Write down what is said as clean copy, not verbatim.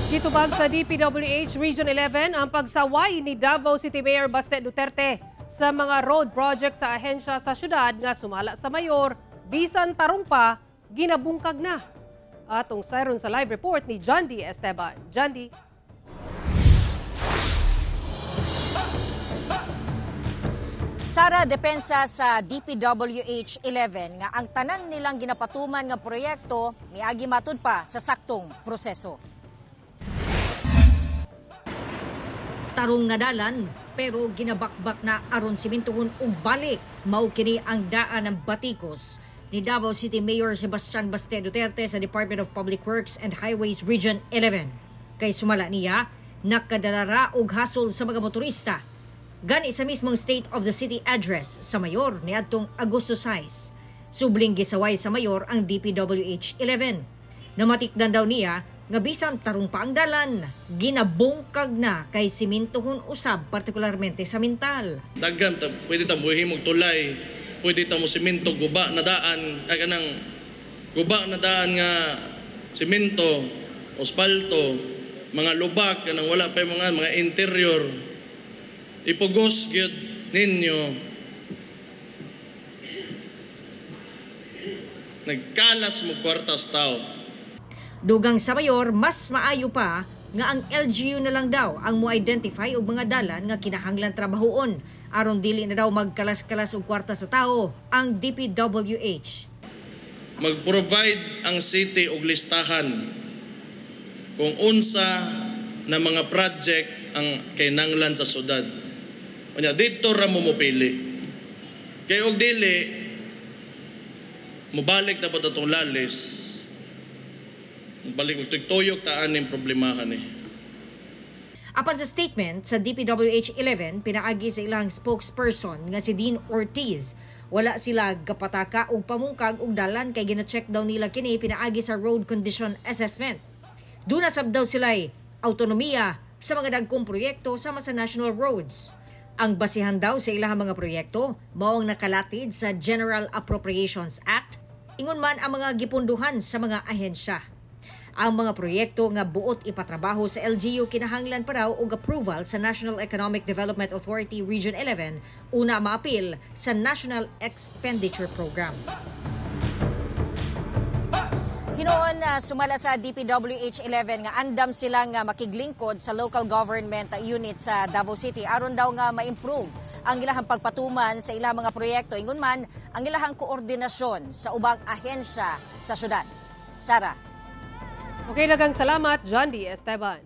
Gitubag sa DPWH Region 11 ang pagsaway ni Davao City Mayor Baste Duterte sa mga road project sa ahensya sa syudad nga sumala sa mayor, bisan tarong pa, ginabungkag na. Atong sayron sa live report ni John D. Esteban. John D. Sara, depensa sa DPWH 11 nga ang tanan nilang ginapatuman nga proyekto miagi matud pa sa saktong proseso. Tarong nga dalan pero ginabakbak na aron simintuhon ug balik, mao kini ang daan ng batikos ni Davao City Mayor Sebastian Baste Duterte sa Department of Public Works and Highways Region 11. Kay sumala niya, nakadalara og hasol sa mga motorista. Gani sa mismong State of the City Address sa mayor niadtong Agosto 6. Subling gisaway sa mayor ang DPWH 11. Namatikdan daw niya nga bisan tarong pa ang dalan, ginabungkag na kay simintuhon usab, partikularmente sa mental. Daghan, pwede ta muhimog tulay, pwede ta mo simento, guba na daan, ay kanang guba na daan nga simento, asfalto, mga lubak, kanang wala pa yung mga interior. Ipugos gyud ninyo. Nagkalas mo kwartas tao. Dugang sa mayor, mas maayo pa nga ang LGU na lang daw ang mo-identify og mga dalan nga kinahanglan trabahoon aron dili na daw magkalas-kalas og kwarta sa tao ang DPWH. Mag-provide ang city og listahan kung unsa na mga project ang kinahanglan sa syudad. Unya didto ra mo mopili. Kay og dili mobalik na pod atong lalis. Balik og tugtuyok ta aning problemahan ni. Apan sa statement sa DPWH 11 pinaagi sa ilang spokesperson nga si Dean Ortiz, wala sila gapataka og pamungkag og dalan kay gina-check daw nila kini pinaagi sa road condition assessment. Duna sab daw sila'y autonomiya sa mga dagkong proyekto sama sa national roads. Ang basihan daw sa ilang mga proyekto mao ang nakalatid sa General Appropriations Act, ingon man ang mga gipunduhan sa mga ahensya. Ang mga proyekto nga buot ipatrabaho sa LGU kinahanglan pa raw og approval sa National Economic Development Authority Region 11 una maapil sa National Expenditure Program. Hinuon sumala sa DPWH 11 nga andam sila nga makiglingkod sa local government unit sa Davao City aron daw nga ma-improve ang ilahang pagpatuman sa ilang mga proyekto, ingon man ang ilahang koordinasyon sa ubang ahensya sa syudad. Sara. Okay, daghang salamat, John D. Esteban.